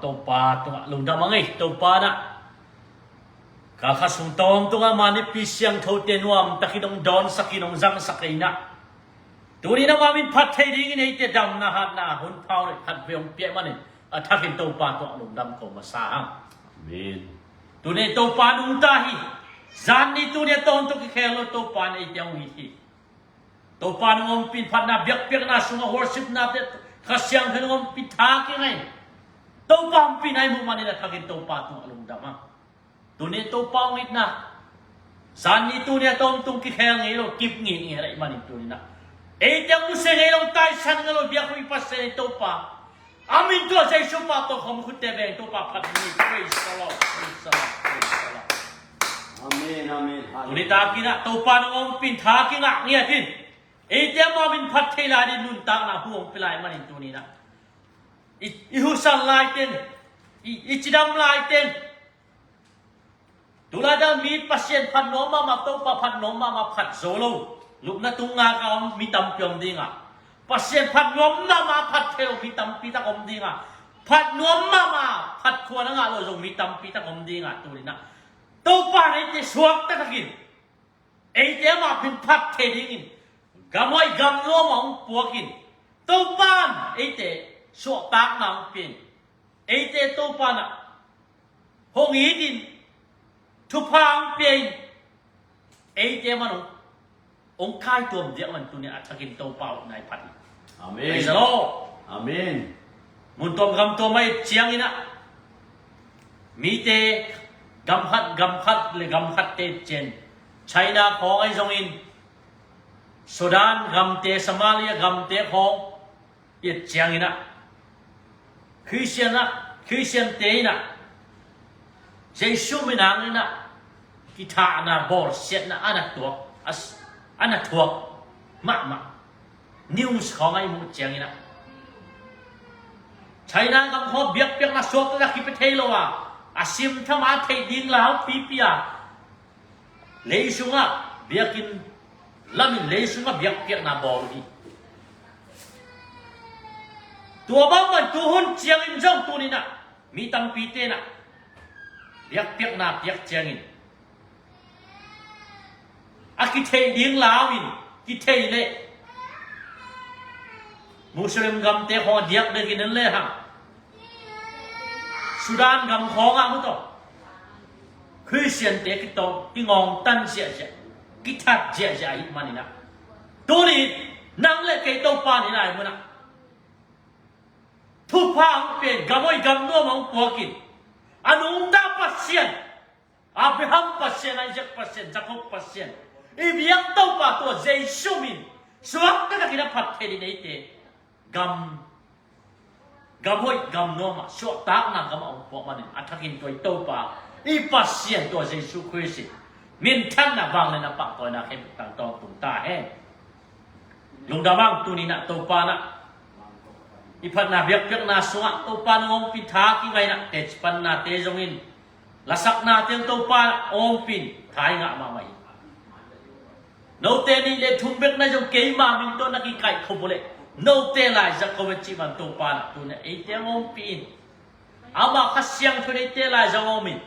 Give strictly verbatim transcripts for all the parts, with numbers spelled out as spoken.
Topa tungah lungdam a ngei, Topa na. Ka kha sung tawng tungah manipi siangthote nuam takin hong dawnsakin hong zangsak ei na. Tuni na ma min phat thei dingin eite damna hatna hun phau le khat ve hong piak manin a thakin Topa tungah lungdam ko masa hang. Amen. Tuni Topa nungta hi. Zan ni tuni a tawntung kikhel lo Topa in eite hong it hi. Topa nung ompin phatna biakpiakna sungah worship nate Kha Siangtho nung ompin tha kingai. Topa ompin ai muh manin a thakin Topa tungah lungdam a. Tuni Topa hong itna zan ni tuni a tawntung kikhel ngei lo kip ngei ngei a ih manin tuni na eite hong nusia ngei lo taisan ngei lo biakhuih Pasian in Topa a min tua Jesu pa tawh khawm khutte beng Topa phat ni. Praise the Lord, praise the Lord, praise the Lord. Amen, amen. Tuni takin ah Topa nung ompin tha kingah ngiat in eite amah min phat thei lai ding nuntakna hu hong pia lai manin tuni na i, i husan laiten i, i cidam laiten Tulai dang mi Pasian phat nuam mahmah, Topa phat nuam mahmah, phat zo lo lupna tung ngak a om mi tampi om ding a, Pasian phat nuam mahmah phat thei lo mi tampi tak om ding a, phat nuam mahmah phat khua na ngah lo zong mi tampi tak om ding a, tuni na Topa in eite suak taktakin eite amah phin phat thei dingin gamhuai gamnuam a hong puakin Topa in eite suahtakna hong pia in eite Topa na hong itin thupha hong pia in eite man hong, hong kaituam diak man tuni a thakin Topa uh nai phat hi. Amen. Praise the Lord. Amen. Mun tuam gam tuam a et ciangin ah mite gam khat gam khat le gam khat te et cian China khawng ahi zongin Sudan gamte Somalia gamte khawng i et ciangin ah Khristian ah Khristiante in ah Jesu minang in ah kithahna bawlsiatna a na tuak a na thuak mahmah news khawng a i muh ciangin ah China gam khawng biakpiakna suakta kipia thei lo a a simtham a theih ding lau pipi a Lei sungah biakinn lamin lei sungah biakpiakna bawl uh hi. Tua bangmah tuhun ciangin zong tuninah mi tampite nah biakpiakna piak ciangin a kitheih ding lau in kitheih leh Muslim gamte khawng a diak dek in an lehang Sudan gam khawngah mu tawh Khristiante kitawng kingawngtan ziahziah kithat ziahziah ahih maninah tuni nang le kei Topa ni lai munah thupha hong pia in gamoi gamnuam hong puakin a nungta Pasian Abraham Pasian, Isaac Pasian, Jacob Pasian i biak Topa tua Jesu min suakta takin a phat theih in eite gam gam hoih gam nuamah suahtakna gamah hong puak manin a thakin tua i Topa i Pasian tua Jesu Khrist in minthanna vangliatna pahtawina khempeuh tangtawng tung ta hen. Lungdam ang tuninah Topa nah i phatna biakpiakna sungah Topa nung hong pintha kingainah teci pannate zongin lasaknate Topa nah hong pintha i ngah mahmah hi. Note nih le thum bek na zong keima min tawh na kikaih khop uh leh note lai zak khop a cih man Topa nah tunah eite hong ompih in. Amah Kha Siangtho in eite lai zong om in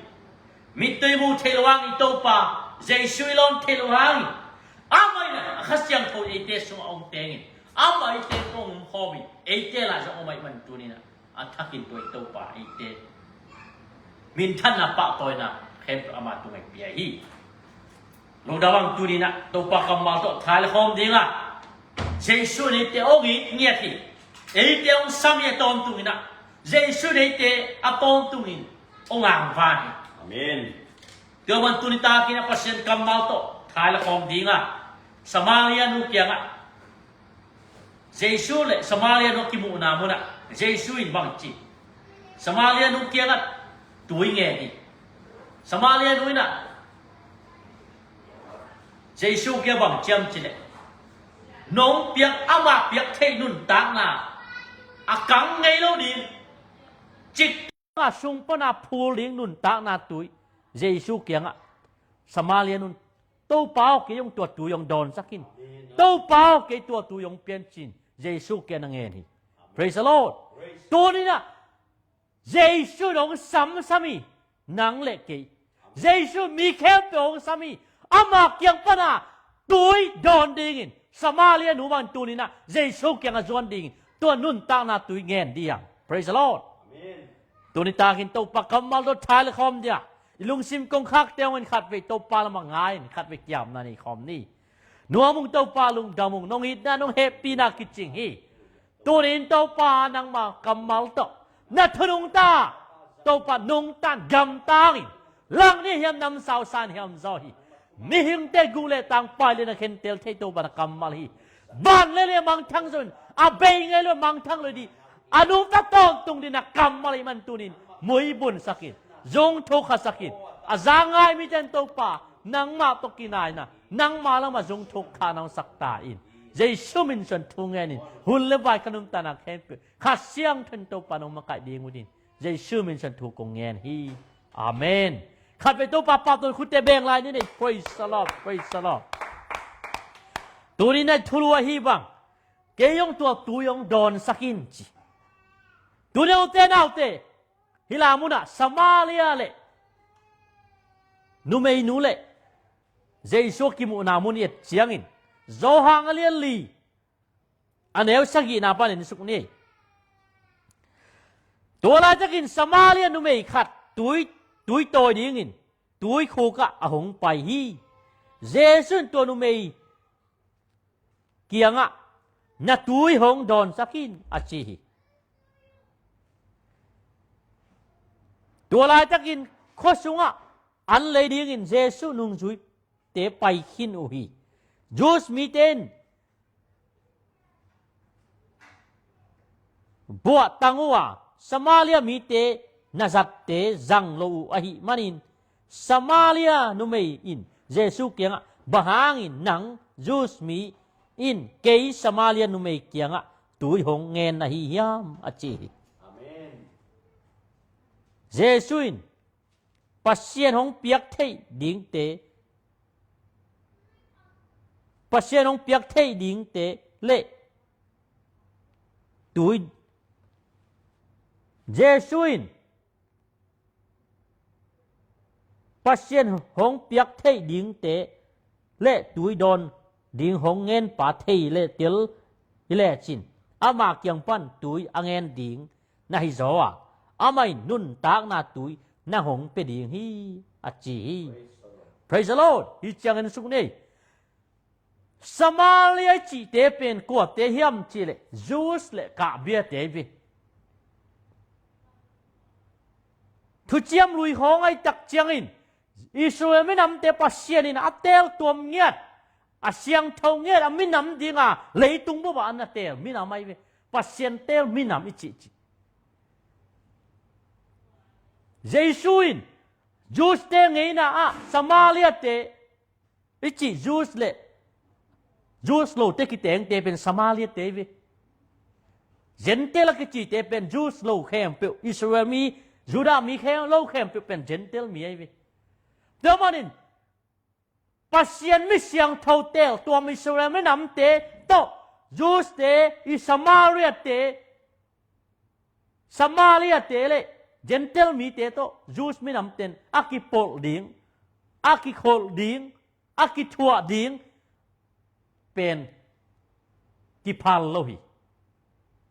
mittui mu thei lo hang i Topa Jesu i lawn thei lo hang in amah in a Kha Siangtho in eite sungah hong teng in amah eite hong omkhawm in eite lai zong om ahih man tuninah a thakin tua i Topa eite minthanna pahtawina khempeuh ama tungah pia hi. Lungdam ang tuninah Topa kammal tawh thai la khawm dinga Jesu in eite hong it ngiat hi. Eite hong sam hi a tawntunginah Jesu in eite a tawntungin hong angvan hi. Amen. Tua man tuni takin a Pasian kammal tawh thai la khawm dinga Samaria nu kiangah Jesu le Samaria nu a kimuhna munah Jesu in bang ci? Samaria nu kiangah tui ngen hi. Samaria nu inah Jesu kiang bang ciam cileh nong piak amah piak theih nuntakna a kang ngei lo ding cik a sung pana phul ding nuntakna tui Jesu kiangah Samaria nun Topa aw kei hong tua tui hong dawnsak in. Topa aw kei tua tui hong piancin Jesu kiang a ngen hi. Praise the Lord. Tuninah Jesu in hong samsam hi, nang le kei. Jesu in mi khempeuh hong sam hi, ama kiang pana tui dawn dingin. Samaria nu bang tuninah Jesu kiangah zuan dingin tua nuntakna tui ngen ding. Praise the Lord. Amen. Tuni takin Topa kammal tawh thai le khawm dia i lungsim kongkhakte hong in khatvei Topa lamah ngai in khatvei kiamna nei khawm ni. Nuam ung Topa, lungdam ung, nong itna nong hehpihna kicing hi. Tunin Topa nangma kammal tawh na thu nungta, Topa nungtan gamtangin lang ni hiam, namsau san hiam zaw hi. Mihingte guh le tang, pai le na khentel thei Topa na kammal hi. Van le le mangthang zo in a bei ngei lo mangthang lo ding, a nungta tawntung ding na kammal hi man tunin muibunsakin, zungthuk khasakin, a za ngai miten Topa nangmah tawh kinaina, nangma lamah zungthuk kha na hong sak ta in. Jesu min suan thu ngenin hun le vai ka nuntakna khempeuh Kha Siangtho in Topa nong makaih ding uh din Jesu min suan thu kong ngen hi. Amen. Khatvei Topa pau tawh khute beng lai ni nei. Praise the Lord. Praise the Lord. Tuni na thulu ahi bang, kei hong tua tui hong dawnsak in ci. Tuni ute naute, hih la munah Samaria le numeinu le Jesu a kimuhna mun i et ciangin Johan a lian li a neu sagihna pan en suk ni. Tua laitakin Samaria numei khat tui, tui tawi dingin tuikhukah a hong pai hi. Jesu in tua numei kiangah, na tui hong dawnsak in, a ci hi. Tua laitakin khua sungah an lei dingin Jesu nungzuite pai khin uh hi. Jews mite in buahtang uh a, Samaria mite nazatte zang lo uh ahih manin, Samaria numei in Jesu kiangah, bang hangin nang Jews mi in kei Samaria numei kiangah tui hong ngen na hi hiam, a ci hi. Amen. Jesu in Pasian hong piak theih dingte, Pasian hong piak theih dingte le tui, Jesu in Pasian hong piak theih dingte le tui dawn ding hong ngen pa thei le tel hi lecin, ama kiang pan tui a ngen ding na hi zaw a, amah in nuntakna tui na hong pia ding hi, a ci hi. Praise the Lord. Hi ciangin suk nei. Samaria i cihte pen kuate hiam cihleh Jews le kahbiate hi ve. Thuciam Lui khawng ahih tak ciangin Israel minamte Pasian in a teeltuam ngiat, a siangtho ngiat, a minam dinga leitung bup ah a na teel minam ahi ve. Pasian teel minam i cihcih. Jesu in Jews-te ngeina ah Samaria-te i cih Jews le Jews lote kitengte pen Samaria-te hi ve. Gentile a kicite pen Jews lo khempeuh, Israel mi, Judah mi khem lo khempeuh pen Gentile mi ahi ve. Tua manin Pasian mi siangtho teeltuam Israel minamte tawh Jews-te i Samaria-te, Samaria-te le Gentile mite tawh Jews minamten a kipolh ding, a kikholh ding, a kithuah ding pen kiphal lo hi.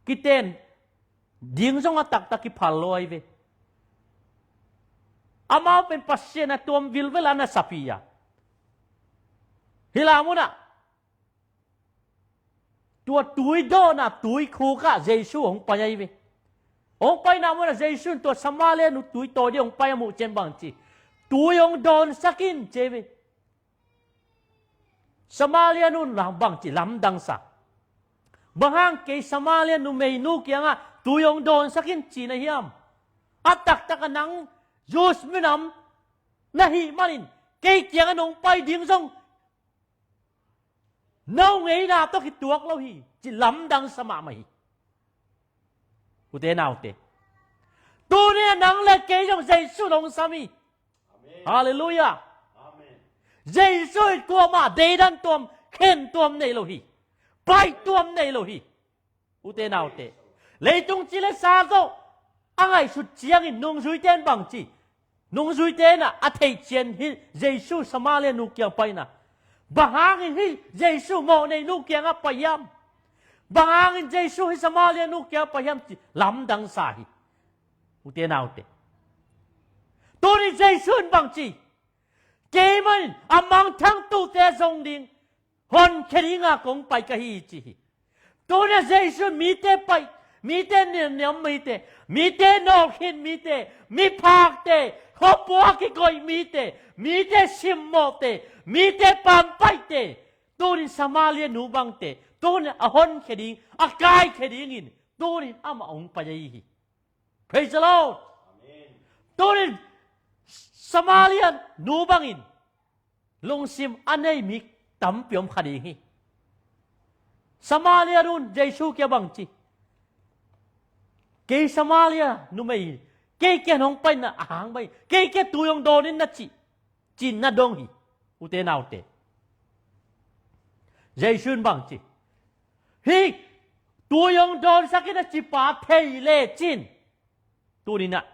Kiten ding zong a taktak kiphal lo ahi ve. Amau pen Pasian a tuam vilvel a na sap hi a. Hih la munah tua tui dawnna tuikhuk ah Jesu hong pai ahi ve. Hong paina munah Jesu in tua Samaria nu tui tawi ding hong pai a muh ciang bang ci, tui hong dawnsak in ci ahi ve. Samaria nu in bang ci, lamdang sa. Bang hang kei Samaria numeinu kiangah tui hong dawnsak in ci na hiam? A taktak a nang Jews minam na hih manin kei kiangah nong pai ding zong no ngeina tawh kituak lo hi, ci lamdang sa mahmah hi. Ute naute, tuni a nang le kei zong Jesu in hong sam hi. Halleluiah. Jesu in kuamah deidan tuam, khen tuam nei lo hi. Pai tuam nei lo hi. Ute naute, leitung ci le sa tawh a ngaihsut ciangin nungzuite in bang ci? Nungzuite in ah a theih ciang hi Jesu Samaria nu kiang pai in ah, bang hangin hih Jesu mawhnei nu kiangah pai hiam? Bang hangin Jesu hih Samaria nu kiangah pai hiam ci lamdang sa hi. Ute naute, tuni Jesu in bang ci? Keimah in a mangthangtuhte zong ding honkhia dinga kong pai ka hi ci hi. Tuni a Jesu in mite pai, mite niamniam mite, mite nawlkhin mite, miphakte, khuapua kikoih mite, mite simmawhte, mite pampaihte, tuni in Samaria nu bangte tuni in a honkhia ding, a kaikhia dingin tuni in amah hong pai ahi hi. Praise the Lord. Amen. Tuni in Samaria nu bangin lungsim a nei mi tampi om kha ding hi. Samaria nu in Jesu kiang bang ci? Kei Samaria numei, kei kiang hong pai in ah a hang bai, kei kiang tui hong dawn in na ci, ci-in na dong hi. Ute naute, Jesu in bang ci? Hih tui hong dawnsak in a cipa thei lecin, tuni in ah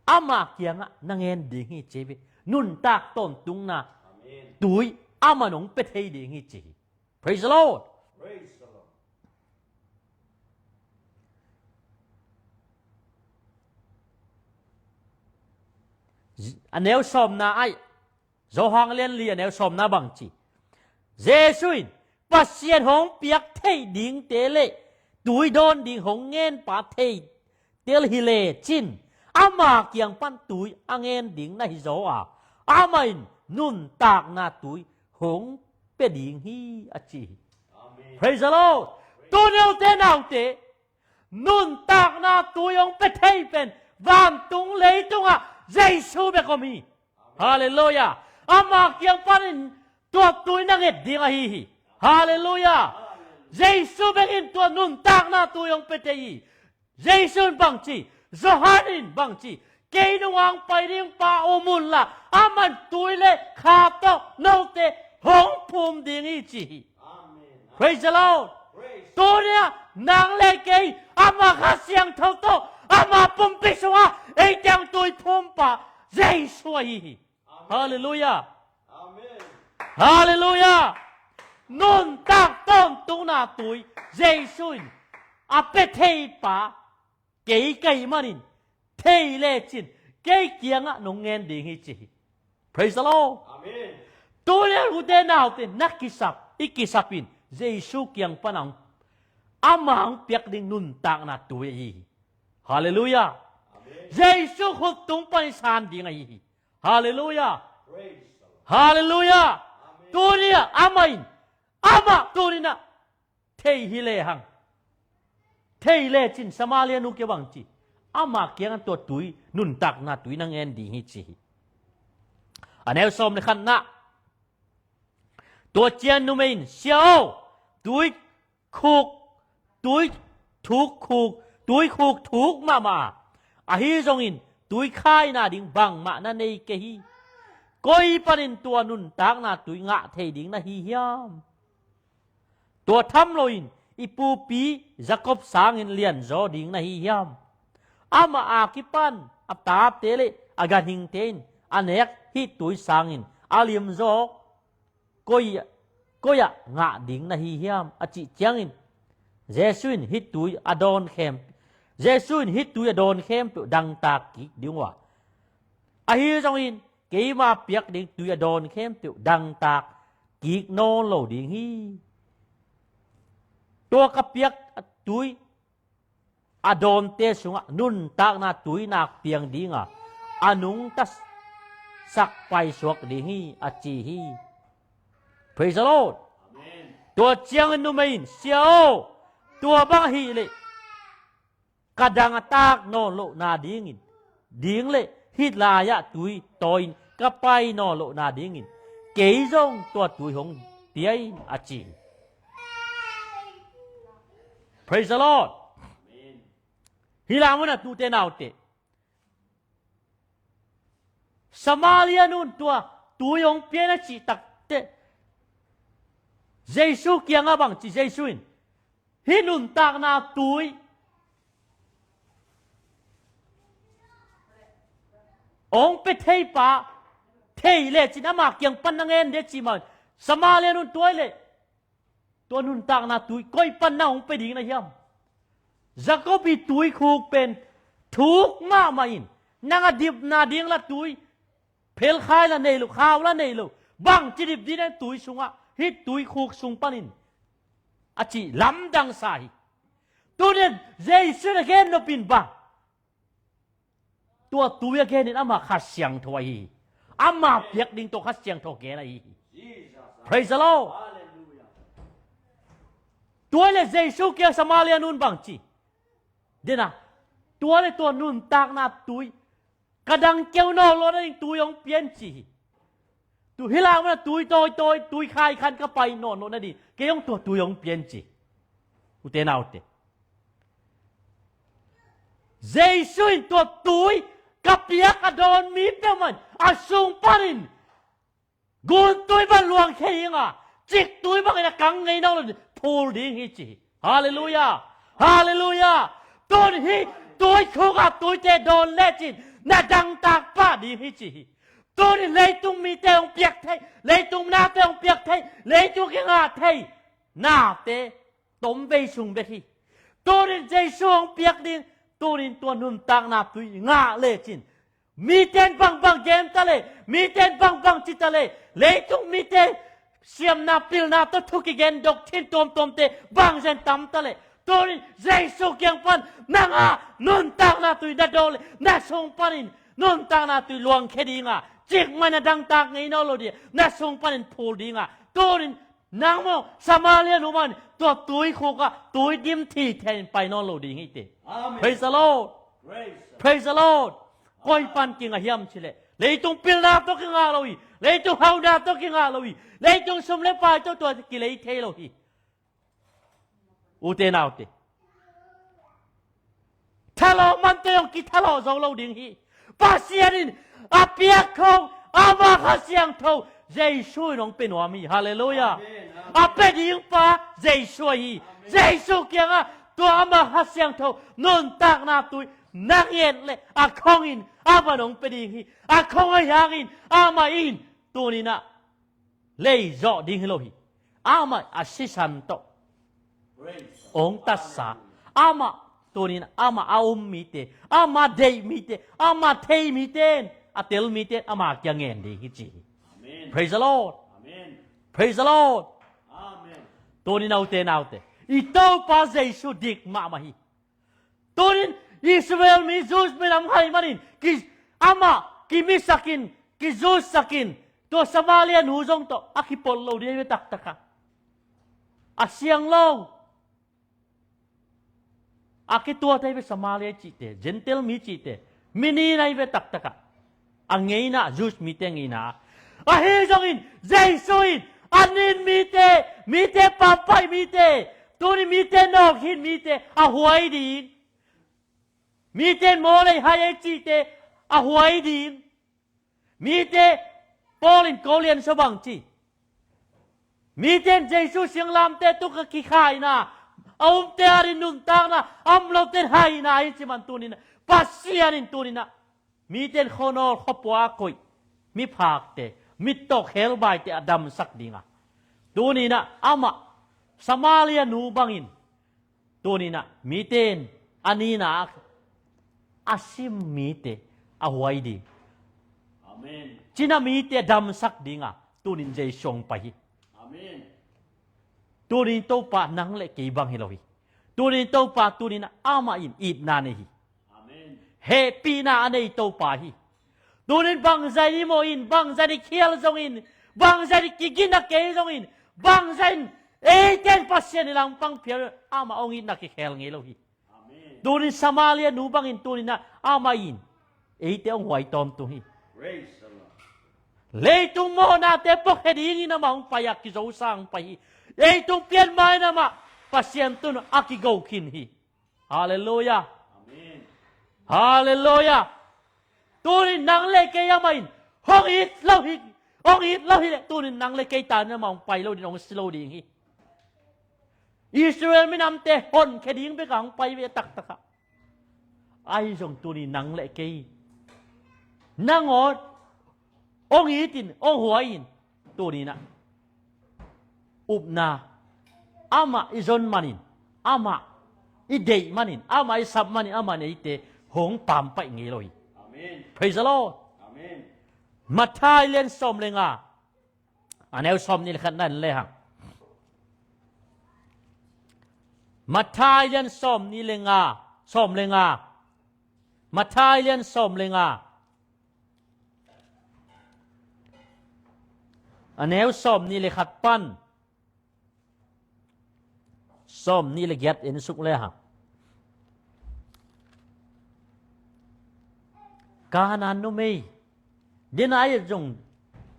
ama kiangah na ngen ding hi ci hi. Nuntak tawntungna tui amah in hong pia thei ding hi ci hi. Praise the Lord. Praise the Lord. A neu sawmna ai, Johan lian li a neu sawmna bang ci? Jesu in Pasian hong piak theih dingte le tui dawn ding hong ngenpa thei tel hi lecin, ama kiang pan tui a ngen ding na hi zaw a, amah in nuntakna tui hong pia ding hi a ci hi. Amen. Praise the Lord. Tuni ute naute, nuntakna tui hong pia thei pen vantung leitungah Jesu bek om hi. Halleluiah. Ama kiang panin tua tui na nget ding ahi hi. Halleluiah. Jesu bek in tua nuntakna tui hong pia thei hi. Jesu in bang ci? Johan in bang ci? Kei nungah pai ding pa om unla, aman tui le kha tawh note hong phum ding hi ci hi. Amen. Praise the Lord. Praise. Tuni-ah nang le kei ama Kha Siangtho tawh ama pumpi sungah ei teng tui phumpa Jesu ahi hi. Halleluiah. Amen. Halleluiah. Nuntak tawntungna tui Jesu in a pia theipa kei ka hih manin, thei lecin kei kiangah nong ngen ding hi ci hi. Praise the Lord. Amen. Tuni-ah ute naute, na kisap, i kisap in Jesu kiang pan a, ama hong piak ding nuntakna tui ahi hi. Halleluiah. Amen. Jesu khut tung pan i san ding ahi hi. Halleluiah. Praise the Lord. Halleluiah. Amen. Tuni-ah amah in, amah tuni-in ah thei hi lehang, thei lecin Samaria nu kiang bang ci? Ama kiangah tua tui, nuntakna tui na ngen ding hi ci hi. A neu sawm le khatna. Tua ciang numei in, Sia aw, tui khuk, tui thuk khuk, tui khuk thuk mahmah a, ahi zongin tui khaina ding bangmah na nei kei hi. Koi panin tua nuntakna tui ngah thei ding na hi hiam? Tua tham loin i pupi Jacob sangin lianzaw ding na hi hiam? Amah a kipan a tate le a ganhingte in a nek hih tui sangin a limzaw koi, koi-ah ngah ding na hi hiam? A cih ciangin Jesu in hih tui a dawn khem, Jesu in hih tui a dawn khempeuh dangtak kik ding uh a, ahi zongin keima piak ding tui a dawn khempeuh dangtak kik nawn lo ding hi. Tua ka piak tui a dawnte sungah nuntakna tui nak piang dinga a nungta sak paisuak ding hi, a ci hi. Praise the Lord. Amen. Tua ciangin numei in, Sia aw, tua bang ahih leh ka dang a tak nawn lohna dingin, ding le hih lai-ah tui tawi-in ka pai nawn lohna dingin kei zong tua tui hong pia in, a ci hi. Praise the Lord. Amen. Hih lai munah ute naute, Samaria nu in tua tui hong pia in a cih takteh, Jesu kiangah bang ci? Jesu in, hih nuntakna tui hong pia theipa thei lecin ama kiang pan na ngen ding ci mah. Samaria nu in tua hi leh tua nuntakna tui koi pan na hong pia ding na hiam? Jacob ii tuikhuk pen thuk mahmah in, nang a dipna ding la tui phelkhai la nei lo, khau la nei lo, bangci dip ding na tui sungah, hih tuikhuk sung panin, a cih lamdang sa hi. Tuni in Jesu in a gen nop in bang? Tua tui a gen in ama Kha Siangtho ahi hi. Ama piak ding tua Kha Siangtho gen ahi hi. Praise the Lord. Tua hi leh Jesu kiang Samaria nu in bang ci? Dena, tua hi leh tua nuntakna tui, ka dang keu nawn loh nading tui hong pia in ci hi. Tu hih lam ah tui tawitawi, tui khaikhan ka pai nawn loh nading, kei hong tua tui hong pia in ci. Ute naute, Jesu in tua tui ka piak a dawn mi peuhmah in a sung panin gun tui bang luangkhia ding a, cik tui bangin a kang ngei nawn lo ding, phul ding hi ci hi. Halleluiah. Halleluiah. Tun hih tuikhuk ah tuite dawn lecin na dangtak pah ding hi ci hi. Tuni in leitung mite hong piak thei, leitung nate hong piak thei, leitung kingah thei nate tomvei sung bek hi. Tuni in Jesu hong piak ding, tuni in tua nuntakna tui ngah lecin mite in bangbang gen ta leh, mite in bangbang ci ta leh, leitung mite siamna pilna tawh thu kigen doctrine tuamtuamte bangzah in tam ta leh, tuni in Jesu kiang pan nang a nuntakna tui na dawn leh na sung panin nuntakna tui luangkhia ding a, cikmah in a dangtak ngei nawn lo ding a, na sung panin phul ding a, tuni in nang maw, Samaria nu mah in tua tuikhuk ah tui dim thithe in pai nawn lo ding hi teh. Amen. Praise the Lord. Praise the Lord. Koi pan kingah hiam cih leh, leitung pilna tawh kingah lo hi. Leitung hauna tawh kingah lo hi. Leitung sum le pai tawh tua kilei thei lo hi. Ute naute, thalawh man tawh zong kithalawh zo lo ding hi. Pasian in a piak khong ama Kha Siangtho Jesu in hong pia nuam hi. Halleluiah. Amen, amen. A pia ding pa Jesu ahi hi. Amen. Jesu kiangah tua ama Kha Siangtho nuntakna tui na nget leh a khong in amah in hong pia ding hi. A khong ahih hangin amah in tuni in ah lei zawh ding hi lo hi. Amah a sisan tawh hong tatsa, amah tuni in amah a um mite, amah deih mite, amah thei mite in, a tel mite in ama kiang ngen ding hi ci hi. Amen. Praise the Lord. Amen. Praise the Lord. Amen. Tuni in ute naute, i Topa Jesu dik mahmah hi. Tuni in Israel mi, Jews mi lam hai manin ki, amah kimisakin, kizutsakin, tua Samaria nu zong tawh a kipolh lo ding hi ve taktak a. A siang lo, a kituat hi ve Samaria cihte, Gentile mi cihte, mi nih na hi ve taktak a. A ngeina, Jews mite ngeina. Ahi zongin Jesu in a nin mite, mite pampaih mite, tuni mite nawkhin mite a huai ding. Mite in maw lei hai ei cihte a huai ding. Mite, Paul in Korin sung bang ci? Mite in Jesu singlamteh tungah kikhaina, a umte adingin nuntakna, a um lote in haina hi ci man tuni in ah, Pasian in tuni in ah mite in khuanawl khuapua a koih miphakte, mittawk khebaite a damsak ding a, tuni in ah amah Samaria nu bangin tuni in ah mite in a nina a sim mite a huai ding. Amen. Cina mite a damsak ding a tuni in Jesu hong pai hi. Amen. Tuni in Topa nang le kei bang hi lo hi. Tuni in Topa tuni in ah amah in itna nei hi. Amen. Hehpihna a nei Topa hi. Tuni in bangzah in i mawh in, bangzah in i khial zongin, bangzah in i kigin a kei zongin, bangzah in eite in Pasian i langpang phial amah hong itna kikhel ngei lo hi. Amen. Tuni in Samaria nu bangin tuni in ah amah in eite hong huai tawntung hi. Praise the Lord. Leitung mawhnate pawkhia dingin amah hong pai a, kizosang pai hi. Leitung pian ma-in amah Pasian tungah kigo khin hi. Halleluiah. Amen. Halleluiah. Tuni in nang le kei amah in hong it lo hi, hong it lo hi leh tuni in nang le kei tangin amah hong pai lo ding, hong si lo ding hi. Israel minamte honkhia ding bek a hong pai ve a taktak ah. Ahi zong tuni nang le kei, nangawn hong it in, hong huai in, tuni-in ah upna amah i zon manin, amah i deih manin, amah i sap manin, amah in eite hong pampaih ngei lo hi. Amen. Praise the Lord. Amen. Matthai lian sawm le nga, a neu sawmnih le khat na en le hang. Matthai lian sawmnih le nga, sawm le nga. Matthai lian sawm le nga, a neu sawmnih le khat pan sawmnih le giat en suk le hang. Kanaan numei, den a et zong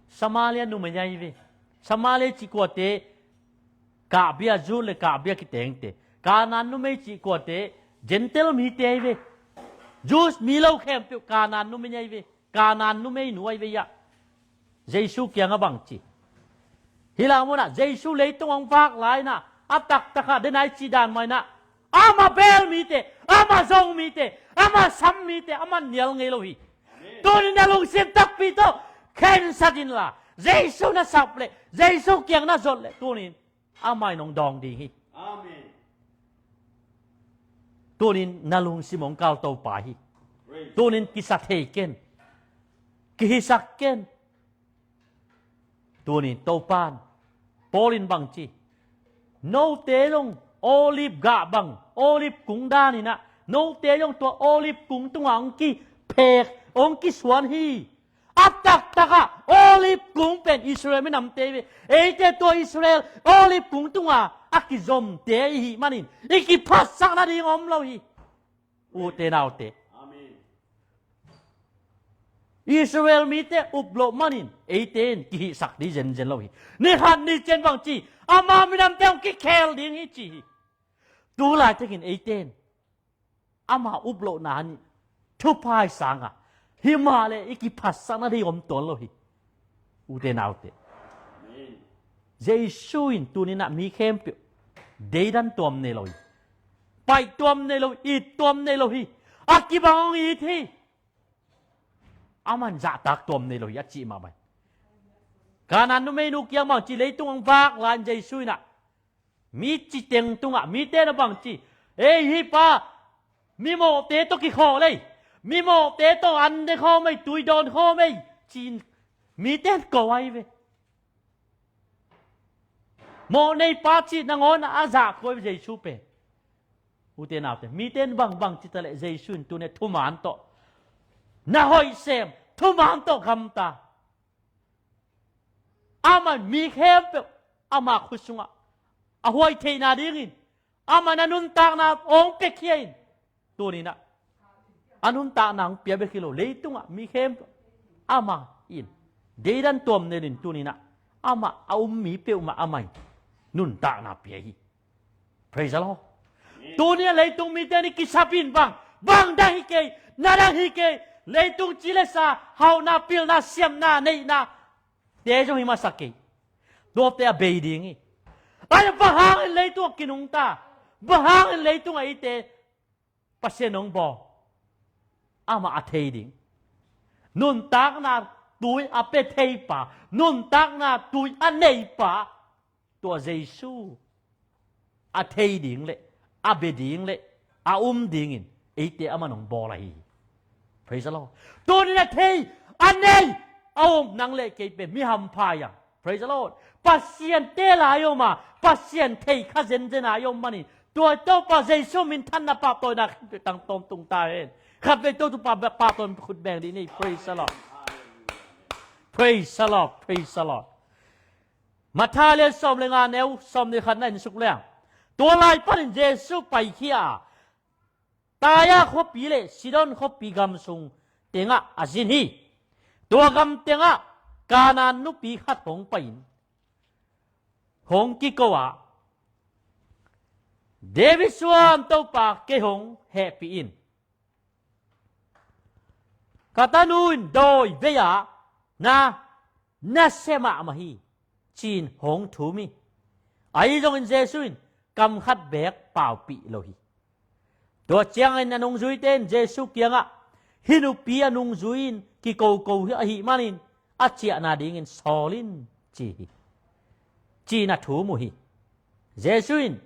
Samaria numei ahi ve. Samaria cih kuate kahbia, Jew le kahbia kitengte. Kanaan numei cih kuate Gentile mite ahi ve. Jews mi lo khempeuh Kanaan numei ahi ve. Kanaan numei nu ahi ve ah. Jesu kiangah bang ci? Hih lai munah Jesu leitung hong vak lai-inah a taktak ah den a i cih dan mah inah ama beel mite, ama zong mite, ama sam mite ama nial ngei lo hi. Amen. Tunin na lungsim takpi tawh khensat inla, Jesu na sap leh, Jesu kiang na zot leh tunin amah in hong dawng ding hi. Amen. Tunin na lungsim hong kal Topa hi. Praise. Tunin kisa thei ken, kihisak ken. Tunin Topan, Paul in bang ci? Note zong olive gah bang, olive kung dan inah, note zong tua olive kung tungah hong kiphek, hong kisuan hi. A taktak ah olive kung pen Israel minamte hi ve. Eite tua Israel olive kung tungah a kizomte i hih manin i kiphatsak nading om lo hi. Ute naute. Amen. Israel mite up loh manin eite in kihihsak ding zenzen lo hi. Ni khat ni ciang bang ci? Ama minamte hong kikhel ding hi ci hi. Tu laitakin eite in ama up lohna nih thupha i sang a, himahleh i kiphatsak nading om tuan lo hi. Ute naute. Amen. Jesu in tuninah mi khempeuh deidan tuam nei lo hi. Paih tuam nei lo hi, it tuam nei lo hi. A kibang hong it hi. Aman zahtak tuam nei lo hi a cih mahmah hi. Kanaan numeinu kiang bang ci? Leitung hong vak lai-in Jesu inah mi ci teng tungah mite na bang ci? Ei, hih pa mimawhte tawh kikhawh lei, mimawhte tawh an ne khawm ei, tui dawn khawm ei, ci-in mite in ko ahi ve. Mawhnei pa cih nangawn a zahkua hi ve Jesu pen. Ute naute, mite in bangbang ci taleh Jesu in tuni thuman tawh na hoih sem, thuman tawh gamta. Amah mi khempeuh ama khut sungah a huai theihna dingin amah na nuntakna hong piakhia in. Tuninah a nuntakna hong pia bek hi lo, leitungah mi khempeuh amah in deidan tuam nei lo in tuninah amah a um mi peuhmah amah in nuntakna pia hi. Praise the Lord. Tuni a leitung mite nih kisap in bang, bang dang hi kei, na dang hi kei, leitung ci le sa, hauhna, pilna, siamna, neihna te zong hi masa kei. Tuate a bei ding hi. Ai, bang hangin leitung a kinungta, bang hangin leitung a ite Pasian hong bawl? Amah a thei ding. Nuntakna tui a pia theipa, nuntakna tui a neipa, tua Jesu a thei ding le a bia ding le a um dingin eite amah in hong bawl ahi hi. Praise the Lord. Tunin a thei, a nei, a um nang le kei pen mi hampha hi a. Praise the Lord. Pasian te lai om a, Pasian thei kha zenzen a i om manin tua Topa Jesu minthanna pahtawina khatvei tang tawntung ta hen. Khatvei Topa pahtawi khut beng dih ni. Praise the Lord. Praise the Lord. Praise the Lord. Matthai lian sawm le nga, neu sawmnih khat na en suk leng, tua lai panin Jesu paikhia a, Taia khuapi le Sidon khuapi gam sung tengah a zin hi. Tua gam tengah Kanaan nupi khat hong pai-in hong kiko a, David suan Topa, kei hong hehpih in. Ka tanu in dawi vei-a na nasia mahmah hi, ci-in hong thum hi. Ahi zongin Jesu in, kam khat beek paupih lo hi. Tua ciangin a nungzuite in Jesu kiangah, "Hih nupi a nungzui in kikoko ahih manin a ciahna dingin sawl in," ci hi, ci-in a thum uh hi. Jesu in,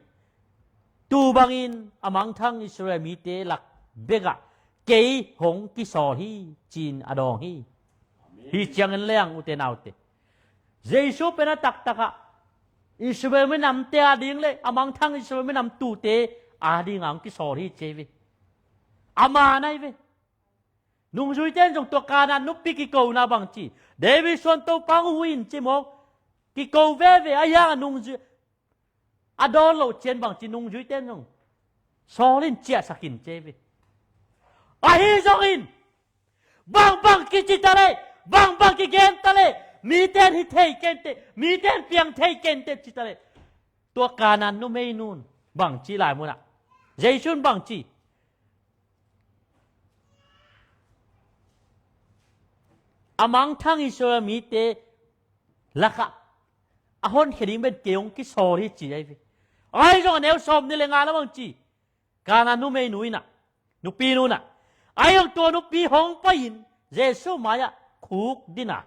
"Tuu bangin a mangthang Israel mite lak bek ah kei hong kisawl hi," ci-in a dawng hi. Hih ciangin leng, ute naute, Jesu pen a taktakah Israel minamte ading le a mangthang Israel minam tuute ading a hong kisawl hi ci hi ve. Ama na hi ve. Nungzuite in zong tua Kanaan nupi kikona bangci, David suan Topa hong huh in ci mawk, kiko veve a, a hiang a nungzui a dawn loh ciang bangci, nungzuite in zong sawl in, ciahsak in ci hi ve. Ahi zongin, bangbang kici ta leh, bangbang kigen ta leh, mite in hi thei kei inteh, mite in piang thei kei inteh ci ta leh, tua Kanaan numeinu in bangci lai munah, Jesu in bangci, a mangthang Israel mite lakah a honkhia ding pen kei hong kisawl hi ci hi ve. Ahi zong a neu sawmnih le nga-ah bangci, Kanaan numeinu in ah, nupinu in ah, ahi zong tua nupi hong pai-in Jesu mai-ah khukdin a,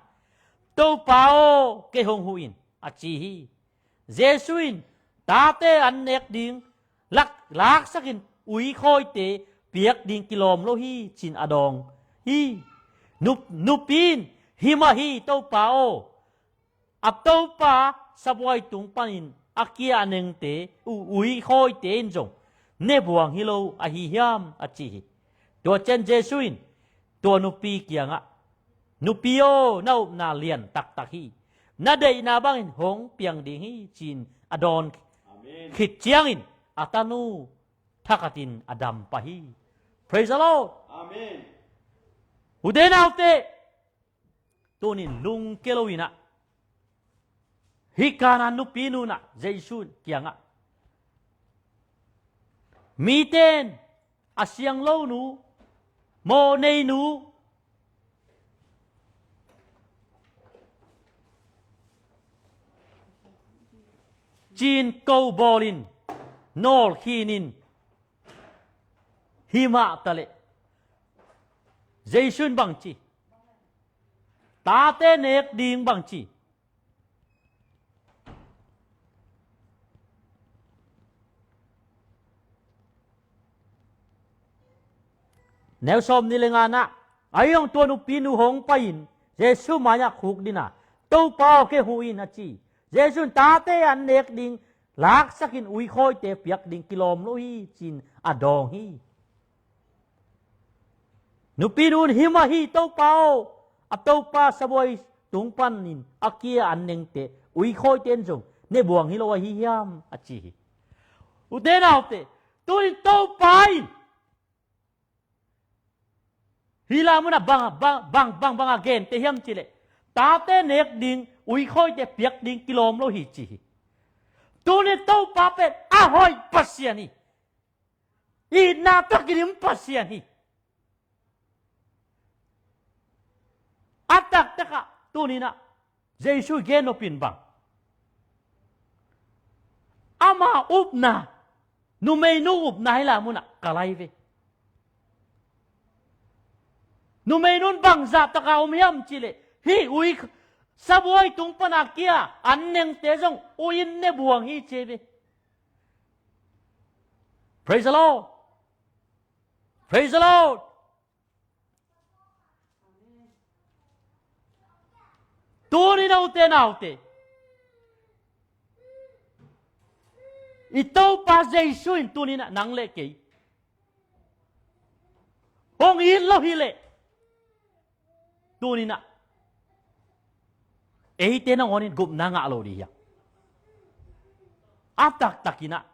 "Topa aw, kei hong huh in," a ci hi. Jesu in, "Tate an nek ding lak, laksakin uikhawite piak ding kilawm lo hi," ci-in a dawng hi. Nup-, nupi in, "Hi mah hi, Topa aw. A topa sabuai tung panin a kia a nengte, u-, uikhawite in zong ne buang hi lo ahi hiam?" a ci hi. Tua ciang Jesu in tua nupi kiangah, "Nupi aw, na upna lian taktak hi. Na deihna bangin hong piang ding hi," ci-in a dawn khit ciangin a tanu thakhatin a dam pah hi. Praise the Lord. Amen. Ute naute, tunin lungkia lo-in ah, hih Kanaan nupinu in ah Jesu kiangah, mite in a sianglonu, mawhneinu ci-in ko bawlin, nawlkhin in, hi mah ta leh, Jesu in bangci, tate nek ding bangci, neu sawmnih le nga-ah, ahi zong tua nupinu hong pai-in Jesu mai-ah khukdin a, "Topa aw, kei hong huh in," a ci. Jesu in, "Tate an nek ding laksakin uikhawite piak ding kilawm lo hi," ci-in a dawng hi. Nupinu in, "Hi mah hi, Topa aw, a topa sabuai tung panin a kia an nengte, uikhawite in zong ne buang hi lo ahi hiam?" a ci hi. Ute naute, tunin Topa in hih lai munah bang, bang, bang, bang, bang a gente hiam cih leh, tate nek ding, uikhawite piak ding kilawm lo hi ci hi. Tunin Topa pen a hoih Pasian hi. Itna tawh kidim Pasian hi. A taktakah tuninah Jesu gen nopin bang, ama upna, numeinu upna hih lai munah ka lai ve. Numeinun bangzah taka om hiam cih leh, hih ui sabuai tung pana kia an nengte zong ui-in ne buang hi ci ve. Praise the Lord. Praise the Lord. Tuni, note naute, i Topa Jesu in tuninah nang le kei hong it lo hileh, tuninah eite nangawnin gupna ngah lo dih hiam? A taktakinah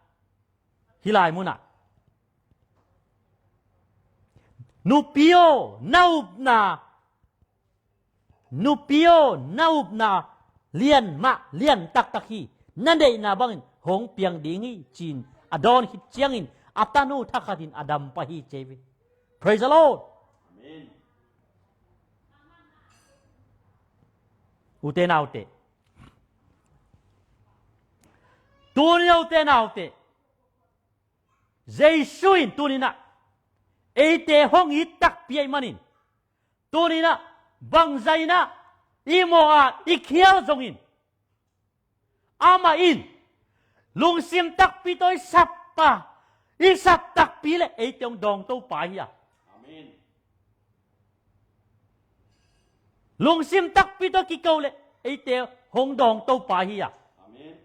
hih lai munah, nupi aw, na upna, nupi aw, na upna lian mah, lian taktak hi, na deihna bangin hong piang ding hi, ci-in a dawn khit ciangin a tanu thakhatin a dam pah hi ci ve. Praise the Lord. Amen. Ute naute, tuni, ute naute, Jesu in tuninah eite hong it takpi ahih manin, tuninah bangzah inah i mawh ah i khial zongin, amah in lungsim takpi tawh i sap a, i sap takpi le eite hong dawng Topa hi a. Amen. Lungsim takpi tawh kiko le eite hong dawng Topa hi a. Amen.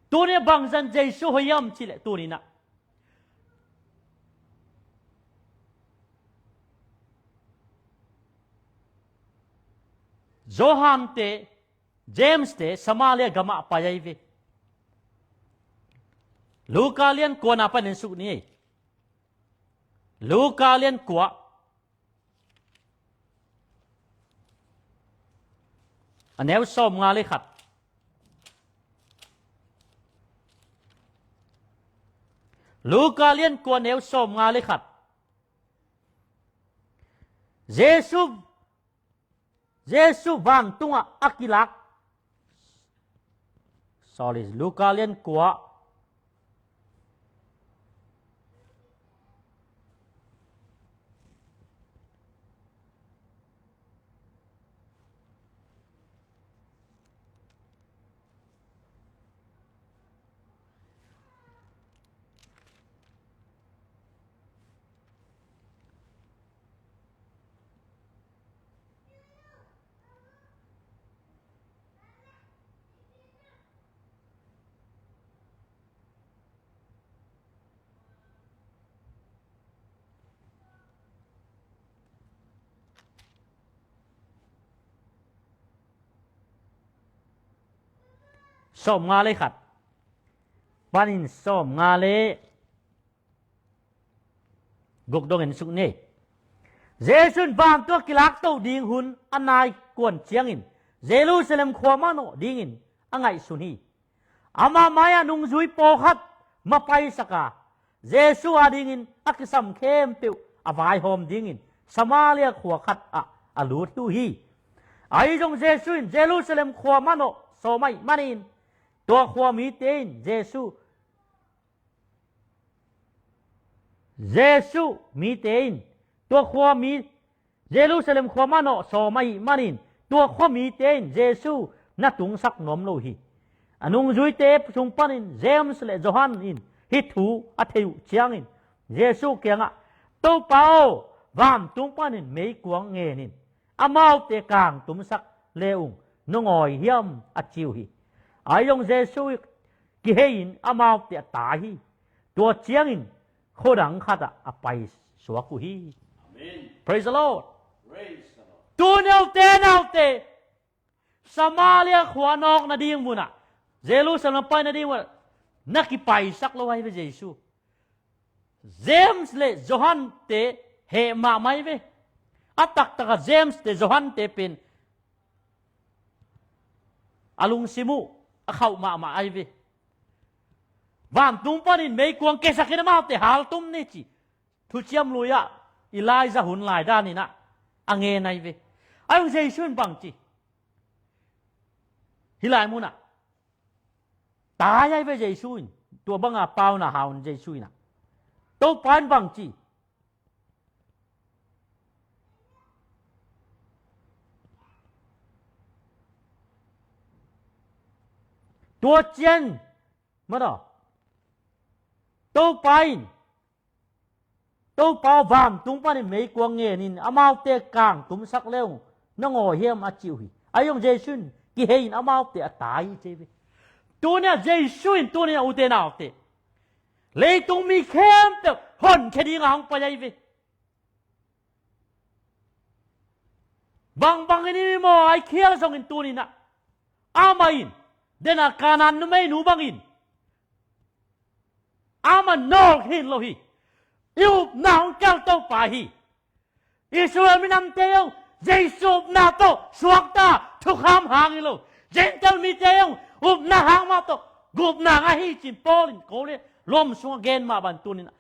Tuni bangzah in Jesu hoih hiam cih leh tuninah Johan te, James te Samaria gamah pai ahi ve. Luka lian kua na pan en suk ni. Luka lian kua, a neu sawmnga le khat. Luka lian kua, neu sawmnga le khat. Jesu, Jesu vantungah a kilak. Sorry, Luka lian kua. Sawmnga le khat panin sawmnga le guk dong en suk ni. Jesu in vantung a kilakto ding hun a nai kuan ciangin Jerusalem khua manawh dingin a ngaihsun hi. Ama mai-ah nungzui pawlkhat mapaisak a, Jesu adingin a kisam khempeuh a vaihawm dingin Samaria khua khat ah a lut uh hi. Ahi zong Jesu in Jerusalem khua manawh sawm ahih manin tua khua mite in Jesu Jesu mite in tua khua mi, Jerusalem khua manawh sawm ahih manin tua khua mite in Jesu na tungsak nuam lo hi. A nungzuite sung panin James le Johan in hih thu a thei uh ciangin Jesu kiangah, "Topa aw, vantung panin meikuang ngen in, amaute kangtumsak le ung, nong awi hiam?" a ci uh hi. Ahi zong Jesu kihei-in amaute a tai hi. Tua ciangin khuadang khatah a paisuak uh hi. Amen. Praise the Lord. Praise the Lord. Tu naute naute Samaria khua nawk nading munah, Jerusalem pai nading munah na kipaisak lo ahi ve Jesu. James le Johan te heh mahmah ahi ve. A taktaka James te Johan te pen a lungsim uh a khauh mahmah ahi ve. Vantung panin meikuang kesakin amaute haltum ni ci. Thuciam Lui-ah Elijah hun lai daninah a ngen ahi ve. Ahi zong Jesu in bangci? Hih lai munah tai ahi ve Jesu in. Tua banga pauna hau in Jesu inah, Topa in bangci? Tua ciang madaw, Topa in, "Topa aw, vantung panin meikuang ngen in, amaute kangtumsak le ung, nong awi hiam?" a ci uh hi. Ahi zong Jesu in kihei-in amaute a tai hi ci hi ve. Tuni-ah Jesu in tuni-ah ute naute, leitung mi khempeuh honkhia dinga hong pai ahi ve. Bangbangin i mawh a i khial zongin tuninah, amah in dena Kanaan numeinu bangin amah nawlkhin lo hi. I upna hong kal Topa hi. Israel minamte zong Jesu upna tawh suakta thukham hang hi lo. Gentile mite zong upna hang mah tawh gupna ngah hi ci-in Paul in Korin, Rom sungah gen mah bang tuninah,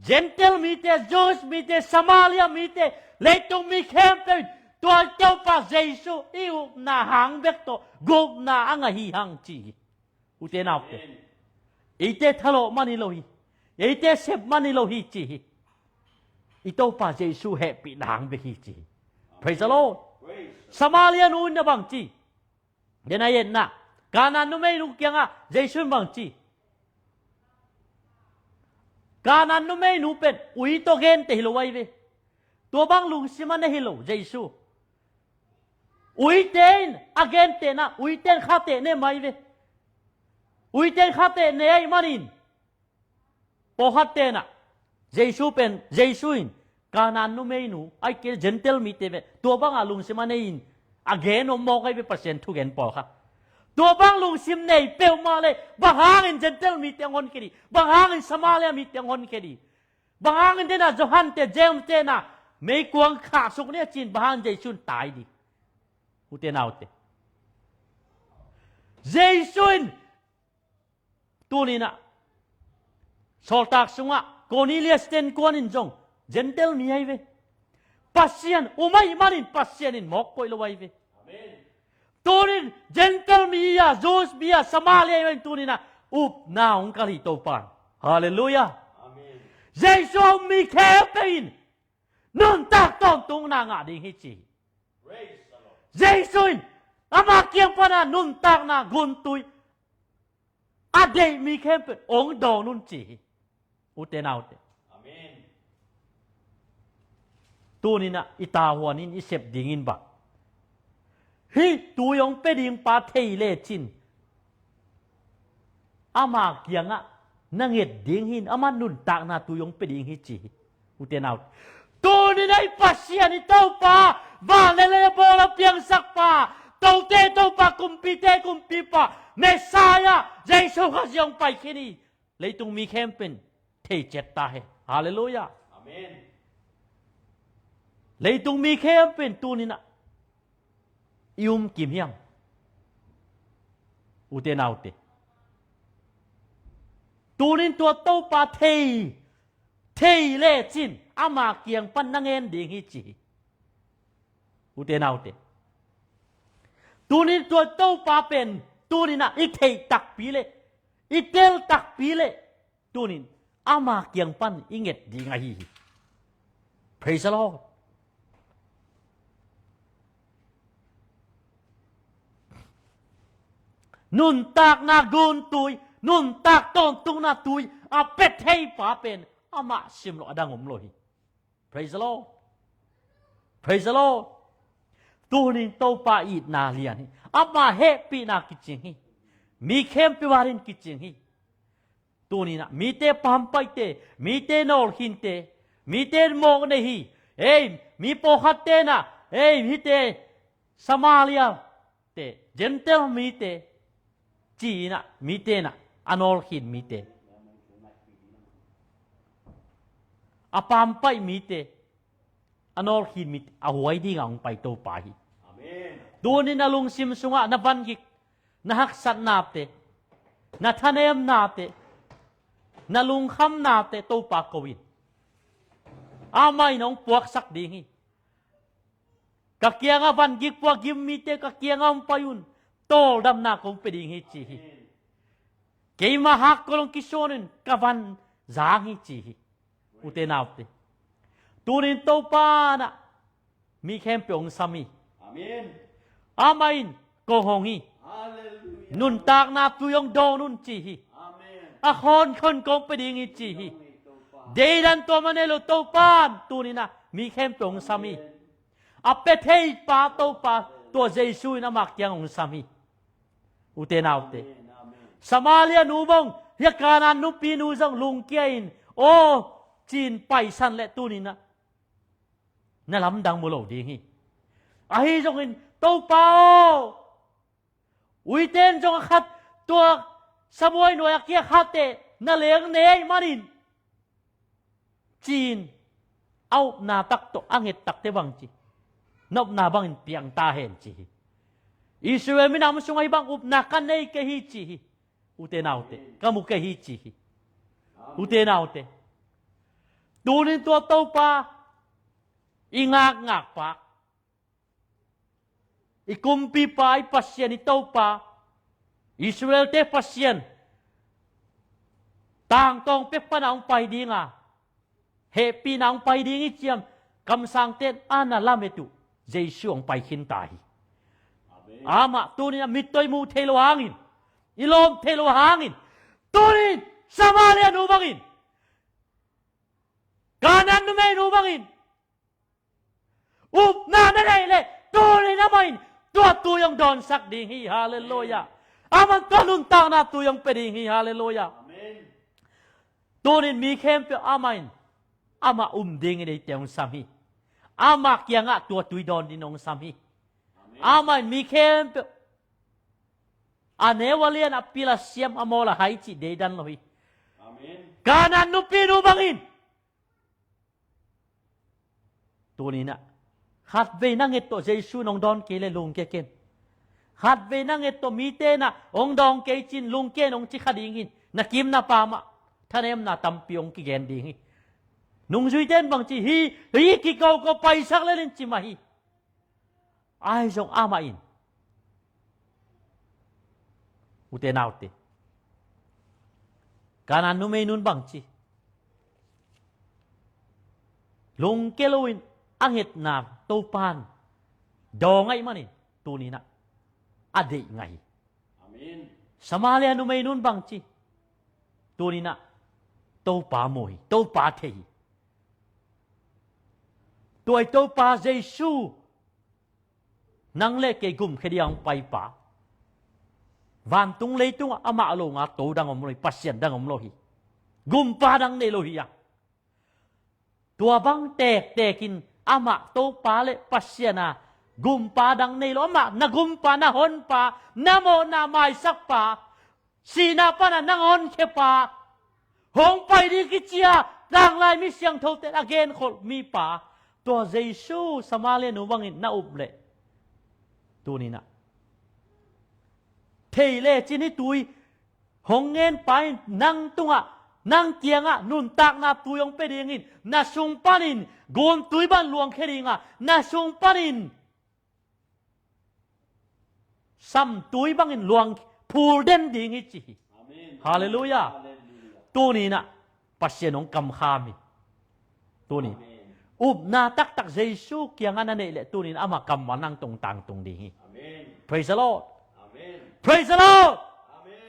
Gentile mite, Jews mite, Samaria mite, leitung mi khempeuh in tua Topa Jesu i upna hang bek tawh gupna a ngah hi hang ci hi. Ute naute, eite thalawh man hi lo hi. Eite sep man hi lo hi ci hi. I Topa Jesu hehpih dang bek hi ci hi. Praise the Lord. Samaria nu in na bang ci? Den a etna, Kanaan numeinu kiangah Jesu in bang ci? Kanaan numeinu pen ui tawh gente hi lo ahi ve. Tua bang lungsim a nei hi lo Jesu. Uite in a gentehna, uite in khate ne mai ve. Uite in khate ne ahi manin, pawlkhat tenah Jesu pen, Jesu in Kanaan numeinu, ahih kei leh Gentile mite ve, tua banga lungsim a nei in a gen om mawk ahi ve Pasian thugen pawlkhat. Tua bang lungsim nei peuhmah leh bang hangin Gentile mite hong honkhia ding, bang hangin Samaria mite hong honkhia ding, bang hangin dena Johan te, James te na meikuang khahsuk ni a ci-in bang hangin Jesu in tai ding? Ute naute, Jesu in tuninah Sawltak sungah Cornelius te innkuan in zong Gentile mi ahi ve. Pasian um ahih manin Pasian in mawk koih lo ahi ve. Tunin Gentile mi ah, Jews mi ah, Samaria mi ah tuninah upna hong kalh hi Topa in. Halleluiah. Jesu a um mi khempeuh in nuntak tawntungna ngah ding hi ci hi. Jesu in ama kiang pana nuntakna guntui a deih mi khempeuh hong dawn un ci hi. Ute naute, tuninah i tavuan in i sep dingin bang, hih tui hong pia ding pa thei lecin ama kiangah na nget ding hi, ama nuntakna tui hong pia ding hi ci hi. Ute naute, tuninah i Pasian i Topa, van le lei a bawl a piangsak pa, tote Topa, kumpite kumpipa, Messiah Jesu Khazih hong pai khin hi. Leitung mi khempeuh in thei ciat ta hen. Halleluiah. Leitung mi khempeuh in tuninah i um kim hiam? Ute naute, tunin tua Topa thei, thei lecin ama kiang pan na ngen ding hi ci hi. Ute naute, tunin tua Topa pen tuninah i theih takpi le i tel takpi le tunin ama kiang pan i nget ding ahi hi. Praise the Lord. Nuntakna guntui, nuntak tawntungna tui a pia thei pa pen amah sim lo a dang om lo hi. Praise the Lord. Praise the Lord. Tunin Topa itna lian hi. Ama hehpihna kicing hi. Mi khempeuh adingin kicing hi. Tuninah mite pampaihte, mite nawlkhinte, mite mawk nei hi. Ei, mi pawlkhat tenah, ei, hihte Samaria te, Gentile mite, ci-inah mite nah a nawlkhin mite, a pampaih mite, a nawlkhin mite a huai dingah hong pai Topa hi. Tunin a lungsim sungah na vangik, na haksatnate, na thanemnate, na lungkhamnate Topa ko in. Amah in hong puaksak ding hi. Ka kiangah vangik puak gim mite ka kiangah hong pai un. Tawldamna kong pia ding hi ci hi. Keima hakkol hong kisuan un ka van zang hi ci hi. Ute naute, tunin Topa nah mi khempeuh hong sam hi. Amah in kong hong hi. Nuntakna tui hong dawn un ci hi. A khawnkhon kong pia ding hi ci hi. Deidan tua mah nei lo Topa in tuninah mi khempeuh hong sam hi. A pia thei pa Topa tua Jesu in amah kiang hong sam hi. Ute naute, Samaria nu bang hia Kanaan nupi nu zong lungkia in aw ci-in paisan leh tuninah na lamdang mu lo ding hi. Ahi zongin Topa aw, uite in zong a khat tua sabuai nuai a kia khatte na leng nei manin ci-in a upna tak tawh a nget takte bang ci, na upna bangin piang ta hen ci hi. Israel minam sungah hih bang upna ka nei kei hi ci hi. Ute naute, ka mu kei hi ci hi. Ute naute, tunin tua Topa i ngakngakpa, i kumpipa, i Pasian, i Topa Israel-te Pasian tangtawng pek pana hong pai dinga, hehpihna hong pai ding i ciam, kamsangte in a na lamet uh Jesu hong pai khinta hi. Amah tuninah mittaw i muh thei lo hangin, i lawm thei lo hangin, tunin Samaria nu bangin, Kanaan numeinu bangin upna na neih leh, tunin amah in tua tui hong dawnsak ding hi. Halleluiah. Amah in tua nuntakna tui hong pia ding hi. Halleluiah. Tunin mi khempeuh amah in, amah um dingin eite hong sam hi. Amah kiangah tua tui dawn dingin hong sam hi. Amah in mi khempeuh a neu a lian, a pil a siam, a mawl a hai cih deidan lo hi. Kanaan nupinu bangin tuninah khatvei na nget tawh Jesu nong dawn kei leh lungkia ken. Khatvei na nget tawh mite inah hong dawng kei cin lungkia in hong ci kha ding hi. Na kim na pamah thanemna tampi hong kigen ding hi. Nungzuite in bangci hi, hi kikoko paisak lelin ci mah hi. Ahi zong amah in, ute naute, Kanaan numeinun bangci, lungkia loin a ngetna Topan dawng ahih manin tuninah a deih ngah hi. Samaria numeinun bangci, tuninah Topa mu hi, Topa thei hi. Tua i Topa Jesu, nang le kei gumkhia ding a hong paipa, vantung leitungah amah longa to dang om lo hi, Pasian dang om lo hi. Gumpa dang nei lo hi a. Tua bang tektekin amah Topa le Pasian a, gumpa dang nei lo, amah na gumpa, na honpa, na mawhna maisakpa, sihna pana nang honkhiapa, hong pai ding kici a, tanglai mi siangthote a genkholh mipa, tua Jesu Samaria nu bangin na up leh, tuninah thei lecin hih tui hong ngenpa in nang tungah, nang kiangah nuntakna tui hong pia dingin, na sung panin guntui bang luangkhia dinga, na sung panin samtui bangin luang phul den ding hi ci hi. Halleluiah. Tuninah Pasian hong kamkham hi. Tunin upna taktak Jesu kiangah na neih leh tunin ama kammal nang tungtang tung ding hi. Praise the Lord. Praise the Lord.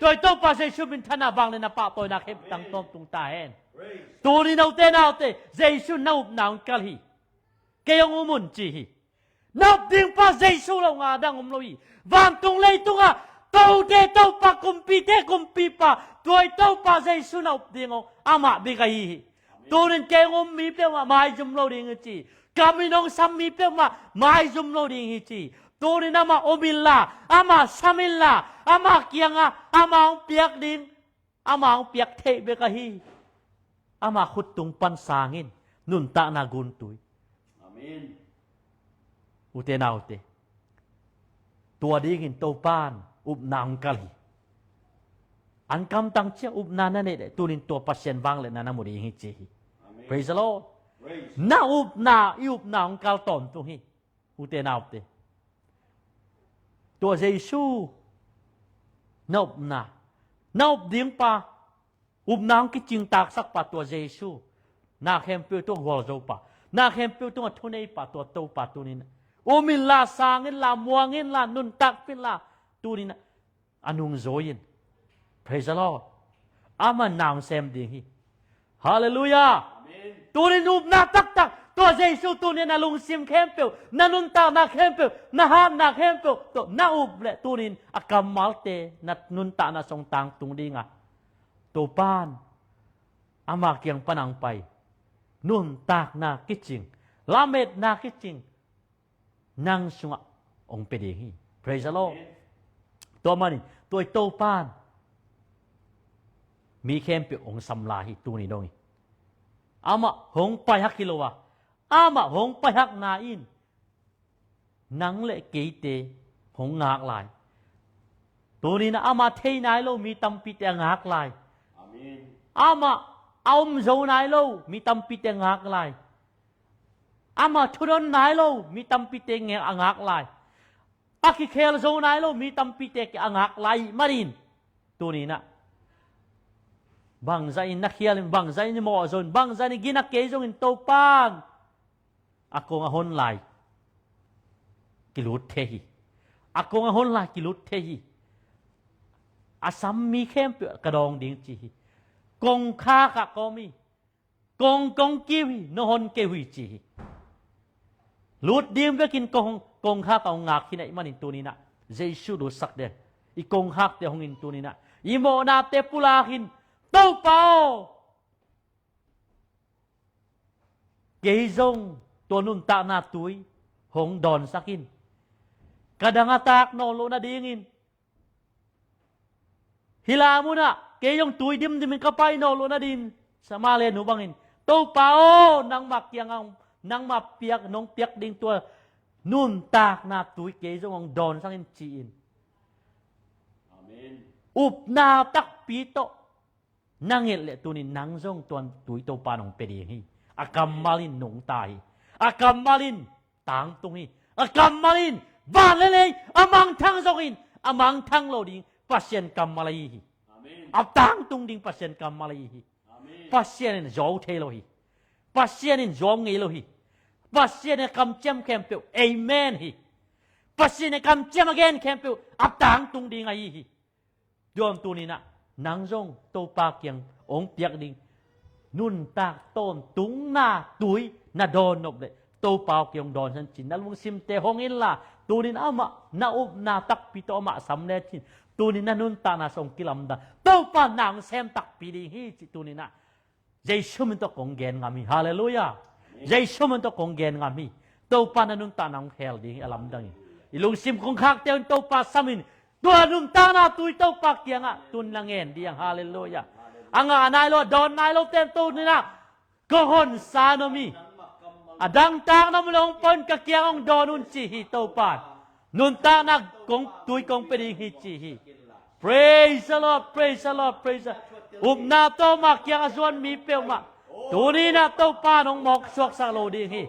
Tua i Topa Jesu minthanna bang le na pahtawina khempeuh tang tawm tung ta hen. Tunin note naute, Jesu na upna hong kal hi. Kei hong um un ci hi. Na up dingpa Jesu lo nga dang om lo hi. Vantung leitungah tote Topa, kumpite Kumpipa, tua i Topa Jesu na up ding hong amah bek ahi hi. Tunin kei hong um mi peuhmah maizum lo ding hi ci. Kam in hong sam mi peuhmah maizum lo ding hi ci. Tunin amah um inla, amah sam inla, amah kiangah amah hong piak ding, amah hong piak theih bek ahi. Amah khuttung pan sangin nuntakna guntui. Ute naute, tua dingin Topan upna hong kal hi. An kamtang ciah upna na neih leh tunin tua Pasian vangliatna na mu ding hi ci hi. Praise the Lord. Na upna, i upna hong kal tawntung hi. Ute naute, tua Jesu na upna, na up dingpa, upna hong kicing taksakpa tua Jesu, na khempeuh tungah gualzopa, na khempeuh tungah thuneipa tua Topa tunin um inla, sang inla, muang inla, nuntak inla, tunin a nungzui in. Praise the Lord. Amah na hong sem ding hi. Halleluiah. Tunin upna taktak tua Jesu tunin na lungsim khempeuh, na nuntakna khempeuh, na hatna khempeuh tawh na up leh tunin a kammalte na nuntakna sungah tangtung dinga, Topan ama kiang pan hong pai nuntakna kicing, lametna kicing nang sungah hong pia ding hi. Praise the Lord. Tua manin tua i Topan mi khempeuh hong samla hi. Tuni dong hi. Amah hong paihak hi lo a, amah hong paihakna in nang le keite hong ngak lai. Tunin amah thei nai lo mi tampite a ngak lai. Amah a om zo nai lo mi tampite a ngak lai. Amah thudon nai lo mi tampite a ngak lai. a kikhel zo nai lo mi tampite kiang a ngak lai ih manin, tuni-in ah bangzah in na khial in, bangzah in i mawh zo in, bangzah in i gina kei zongin Topa'n a kong a hon lai kilut thei hi. A kong a hon lai kilut thei hi. A sam mi khempeuh ka dawng ding ci hi. Kongkhak ah ka om hi. Kong, kong kiu hi, na hon kei uh hi ci hi. Lut ding bekin kong, kongkhak ah hong ngak hi na ih manin tuni-in ah Jesu lutsak den. I kongkhakte hong in tuni-in ah i mawhnate pulak in, Topa aw, kei zong tua nuntakna tui hong dawnsak in. Ka dang a tak nawn loh nadingin, hih la munah kei zong tui dimdimin ka pai nawn loh nadingin, Samaria nu bangin, Topa aw, nangmah kiangah, nangmah piak, nong piak ding tua nuntakna tui kei zong hong dawnsak in ci-in. Amen. Upna takpi tawh na nget leh tuni-in nang zong tua tui Topa'n hong pia ding hi. A kammal in nungta hi. A kammal in tangtung hi. A kammal in van le lei a mangthang zongin a mangthang lo ding Pasian kammal ahi hi. Amen. A tangtung ding Pasian kammal ahi hi. Amen. Pasian in zuau thei lo hi. Pasian in zuau ngei lo hi. Pasian in a kamciam khempeuh amen hi. Pasian in a kamciam a gen khempeuh a tangtung ding ahi hi. Tua ahih manin tuni-in ah nang zong Topa kiang hong piak ding nuntak tawntungna tui na dawn nop leh Topa aw, kei hong dawnsak in ci-in na lungsimte hong inla, tuni-in amah na upna takpi tawh amah sam lecin, tuni-in na nuntakna sung hong kilamdang, Topa nang sem takpi ding hi cih tuni-in ah Jesu min tawh kong gen ngam hi. Halleluiah. Jesu min tawh kong gen ngam hi. Topa na nuntakna hong khel ding hi a lamdang hi. I lungsim kongkhakte un Topa sam in, tua nuntakna tui Topa kiangah tun na ngen ding. Halleluiah. A ngah nai lo, a dawn nai lote in tuni-in ah kong honsa nuam hi. A dangtak nuam lo hong pua un, ka kiang hong dawn un ci hi Topa in. Nuntakna kong tui kong pia ding hi ci hi. Praise the Lord, praise the Lord, praise the Lord. Upna tawh amah kiang a zuan mi peuhmah tuni-in ah Topa in hong mawksuaksak lo ding hi.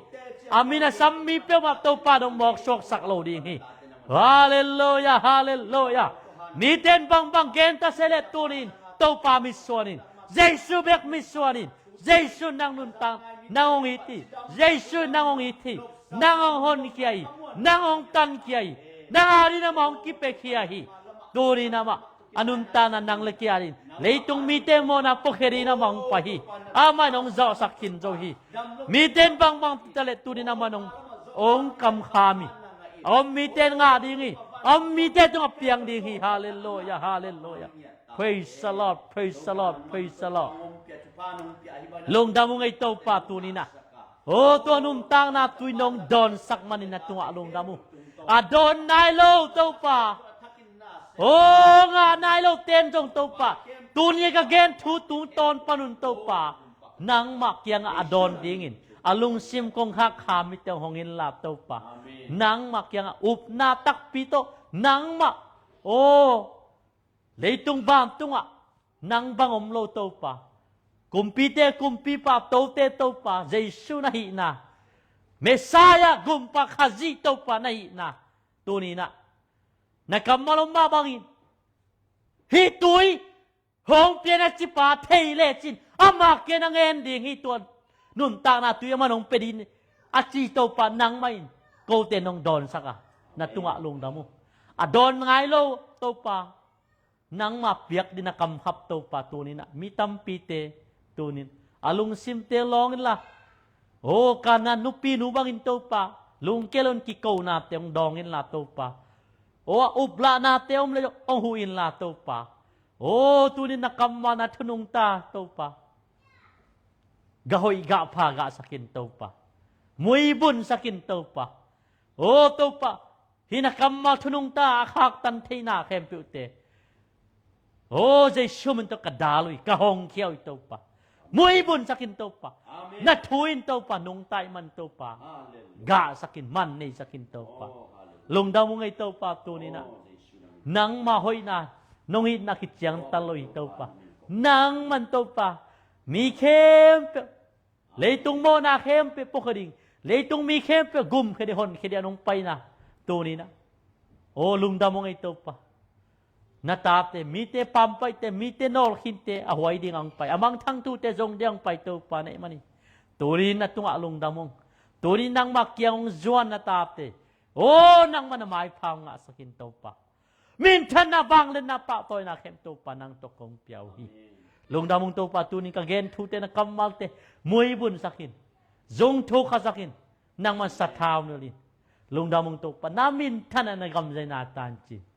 A min a sam mi peuhmah Topa in hong mawksuaksak lo ding hi. Halleluiah, halleluiah. Mite in bangbang gen ta se leh tuni-in Topa mitsuan in. Jesu bek mitsuan in. Jesu nang nuntak, nang hong it hi. Jesu nang hong it hi. Nang hong honkhia hi. Nang hong tankhia hi. Nang adingin amah hong kipiakhia hi. Tuni-in amah a nuntakna nang le kei adingin leitung mite mawhna puakhia dingin amah hong pai hi. Amah in hong zawhsak khin zo hi. Mite in bangbang ci ta leh tuni-in amah in hong, hong kamkham hi. A om mite in ngah ding hi. A om mite tungah piang ding hi. Halleluiah, halleluiah. Praise the Lord, praise the Lord, praise the Lord. Lungdam ung ei Topa tuni-in ah. O, tua nuntakna tui nong dawnsak manin na tungah lungdam ung. A dawn nai lo Topa. O, ngah nai lote in zong Topa, tuni-a ka gen thu tungtawn panun Topa, nangmah kiangah a dawn dingin a lungsim kongkhak kha mite hong inla Topa. Amen. Nangmah kiangah upna takpi tawh nangmah, o, leitung vantungah nang bang om lo Topa, kumpite kumpipa, tote Topa Jesu na hihna, Messiah, Gumpa, Khazih Topa na hihna tuni-in ah na kammal om mah bangin hih tui hong pia in a cipa thei lecin amah kiang na ngen ding hi. Tua nuntakna tui amah in hong pia ding a ci Topa nangmah in kote nong dawnsak a, na tungah lungdam ung. A dawn nai lo Topa, nangmah piak dingin a kamkhap Topa tuni-in ah mi tampite tuni-in a lungsimte lawng inla, o, Kanaan nupi nu bangin Topa, lungkia loin kikonate hong dawng inla Topa, o, a uplahnate om le hong huh inla Topa, o, tuni-in na kammal na thu nungta Topa, gah hoih gah pha gahsak in Topa, muibunsak in Topa. O Topa, hih na kammal thu nungta a khaktan theihna khempeuhte, o, Jesu min tawh ka dal uh hi, ka hongkhia uh hi Topa. Muibunsak in Topa. Amen. Na thu in Topa, nungta ih man Topa. Hallelujah. Gahsak in, man neisak in Topa. Oh, hallelujah. Lungdam ung ei Topa tuni-in ah. Oh, Jesu nang. Nangmah hoihna, nong itna kiciangtan lo hi Topa. Amen. Nangmah in Topa, mi khempeuh, leitung mawhna khempeuh puakhia ding, leitung mi khempeuh gumkhia ding, honkhia ding a nong paina tuni-in ah, Aw lungdam ung ei Topa. Na tapte, mite pampaihte, mite nawlkhinte a huai ding ang pai, a mangthang thute zong ding ang pai Topa na hih manin, tuni-in na tungah lungdam ung. Tuni-in nangmah kiang hong zuan na tapte, aw nangmah na maipha hong ngahsak in Topa. Minthanna, vangliatna, pahtawina khempeuh Topa nang tawh kong pia uh hi. Lungdam ung Topa, tuni-in ka gen thute, na kammalte muibunsak in, zungthuk khasak in, nangmah sathau nulh in. Lungdam ung Topa, na minthanna, na gamzaina tancin.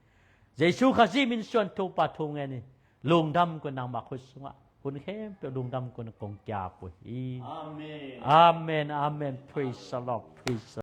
Jesu Khazih min suang Topa thu ngen in. Lungdam kong, nangmah khut sungah hun khempeuh lungdam kong, kong kiap uh hi. Amen. Amen, amen. Praise the Lord. Praise the